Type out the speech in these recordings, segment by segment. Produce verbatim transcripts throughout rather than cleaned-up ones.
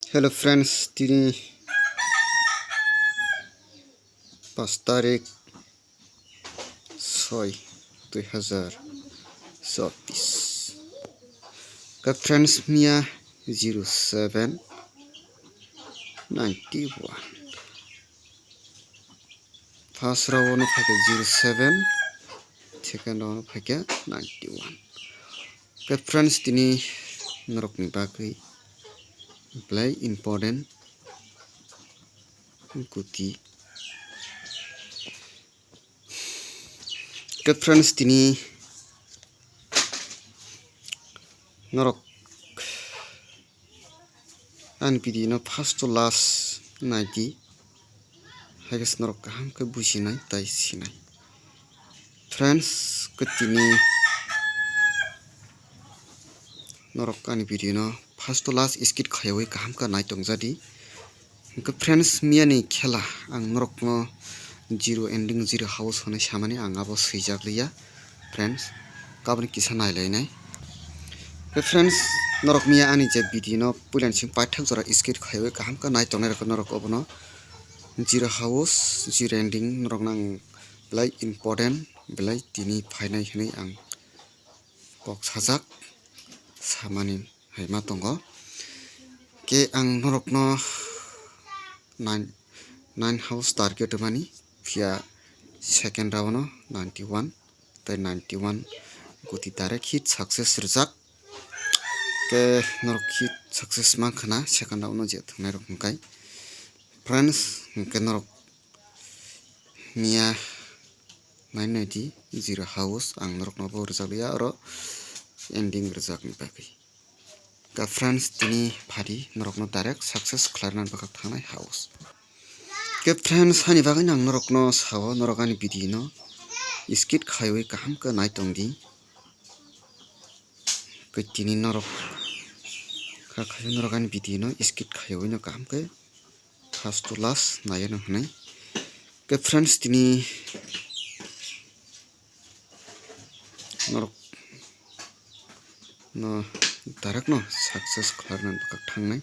Hello friends, tini pas tarik soi dui hazar chobis. Ka friends, miya zero seven ninety one. First round o phaikha zero seven, second round o phaikha ninety one. Ka friends, tini norokni bagwi belai important guti. Ka friends, tini norok ani video no first to last naidi, hai khe norok kaham khe bujinai tai sinai. Friends, khe tini norok ani video no first to last skip khaiwi kaham khe nai tongjadi. Hwnkhe friends, miyani khela ang norokno zero ending zero house hwnwi samani ang abo swijak liya. Friends, kaboni kisa nailainai. Hwnkhe friends, norok miya ani je video no puilani simi paithak jora skip khaiwi kaham khe nai tongnai rok norok obono zero house, zero ending norokno ang belai important, belai tini phainai hwnwi ang kok sajak samani hai ma tongo. Khe ang norokno nine, nine house target mani, phiya second round o ninety one, tei ninety one guti direct hit success rijak. Khe norok hit success mankha na second round o je thwngnai rok hwnkhe. Friends, hwnkhe norok miya nine ninety zero house ang norokno bo rijak liya, oro ending rijakni bagwi. Ka friends, tini phadi norokno direct success khlairnani bwkhak thangnai house. Ke friends, hani bagwi ang norokno sao, norok ani video no skip khaiwi kaham khe nai tongdi. Ke tini norok kha khaio, norok ani video no skip khaiwi no kaham khe first to last nai no hwnwi. Ke friends, tini norok no direct no success khlairnani bwkhak thangnai.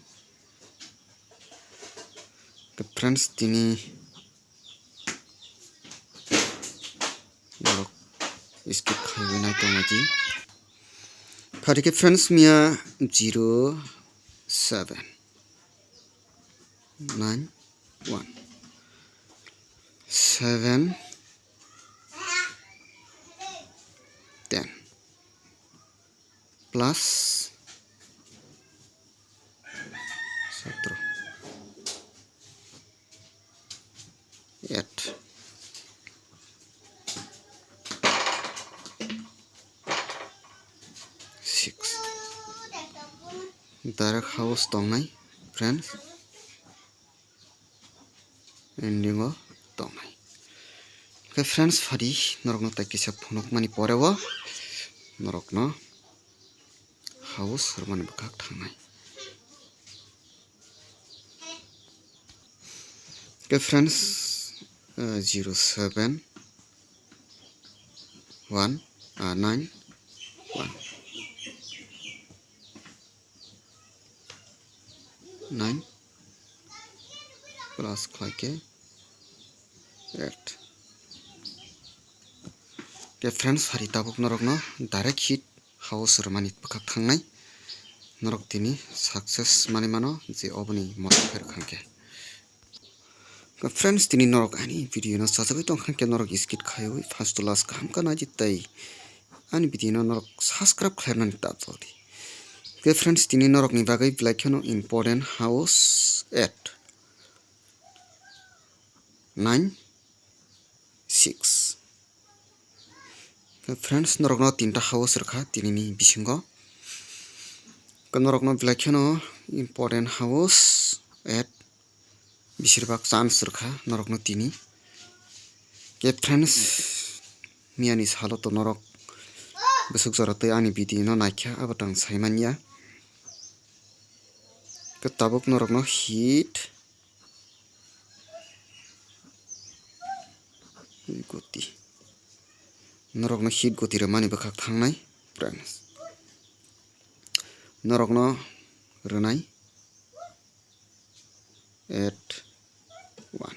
Ke friends, tini norok skip khaiwi nai tongma di. Phadi khe friends, miya zero seven nine one seven ten plus satro eight six. Direct house tongnai, friends. Ending o tongnai. Khe friends, phadi norokno tai kisa phunukmani pore o norokno house rwmani bwkhak thangnai. Khe friends, uh, zero seven one, uh, nine one. Nine plus khlai khe eight. Khe friends, phari tabuk norokno direct hit house rwmani bwkhak thangnai. Norok tini success manwi mano je oboni moto pher khangkhe. Friends, tini norok ani video no sajagwi tongkha khe norok skip khaiwi first to last kaham khe naidi tei ani video no norok subscribe khlairnani ta chaldi. Khe friends, tini norokni bagwi belai kheno important house eight nine six. Friends, norokno tinta house rwkha tinini bisingo. Norokno belai kheno important house eight bisir bak chance rwkha norokno tini. Khe friends, miyani salo to norok bwswk jora tei ani video no naikha, abo tang saimanya. Khe tabuk norokno hit goti. Norokno hit goti rwmani bwkhak thangnai, friends. Norokno rwnai Add one.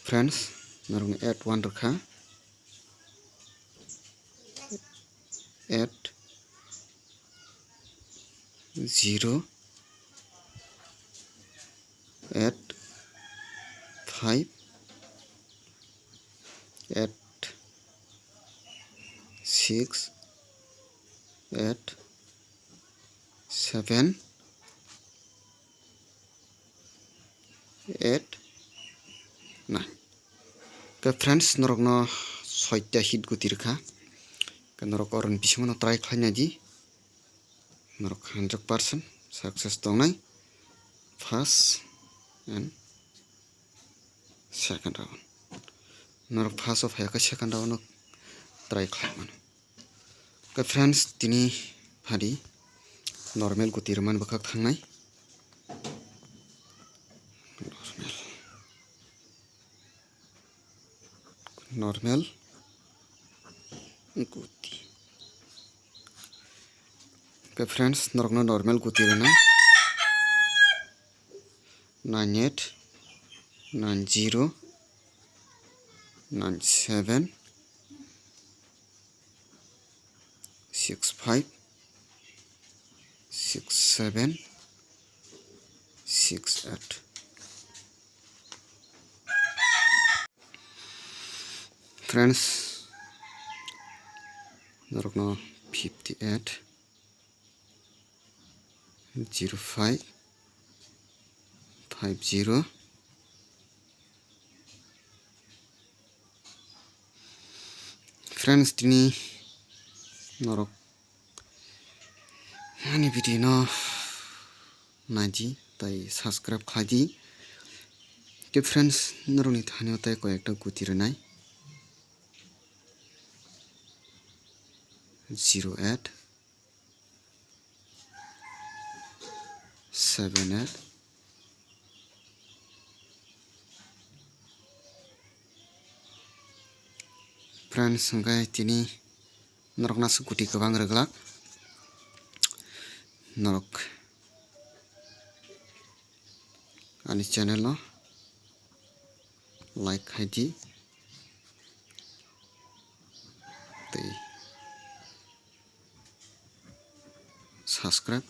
Friends, norokno add one rwkha. Add zero, add five, add six, add seven, add nine. Khe friends, norokno soita hit guti rwkha. Khe norok oroni bisingo no try khlai naidi. Norok hundred percent success tongnai first and second round. Norok first o phaiya khe second round no try khlai mano. Khe friends, tini phadi normal guti rwmani bwkhak thangnai. Normal. Normal guti. Khe friends, norokno normal guti rwna. Nine eight, nine zero, nine seven, six five, six seven, six eight. Friends, norokno fifty eight, zero five, five zero. Friends, tini norok ani video no naidi tai subscribe khlaidi. Tei friends, norokni thani o tai koi ekta guti rwnai. Zero eight, seven eight. Friends, hwnkhe tini norokno aswk guti kwbang rwglak. Norok ani channel no like khaidi tei subscribe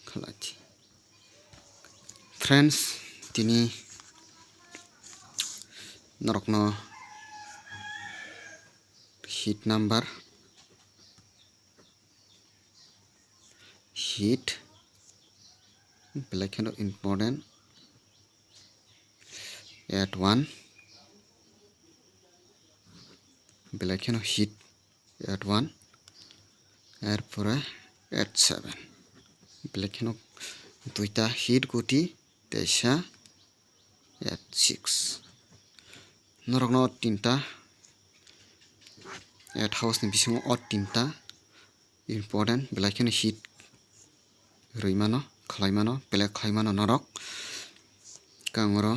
khlaidi. Friends, tini norokno hit number, hit belai kheno important, add one belai kheno hit, add one, erpore add seven belai kheno duita hit guti, teisa add six. Norokno tinta add house ni bisingo o tinta important belai kheno hit rwi mano, khlai mano, belai khlai mano norok. Kangoro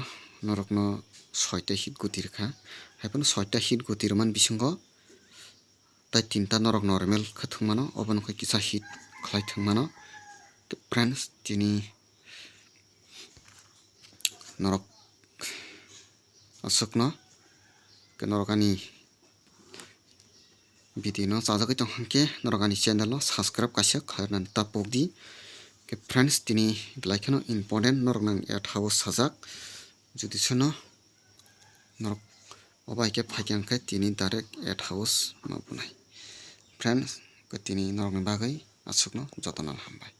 norokno soita hit guti rwkha. Haiphano soita hit guti rwmani bisingo tai tinta norok normal khe thwng mano, obono khe kisa hit khlai thwng mano. Friends, tini norok aswkno khe norok ani video no chajagwi tong kha khe norok ani channel no subscribe kaisa khlaina ta pokdi. Khe friends, tini belai kheno important norok nang add house sajak, jodi seno norok obo hai khe phaikha hwnkhe tini direct add house ma bunai. Friends, khe tini norokni bagwi aswkno jotono hambai.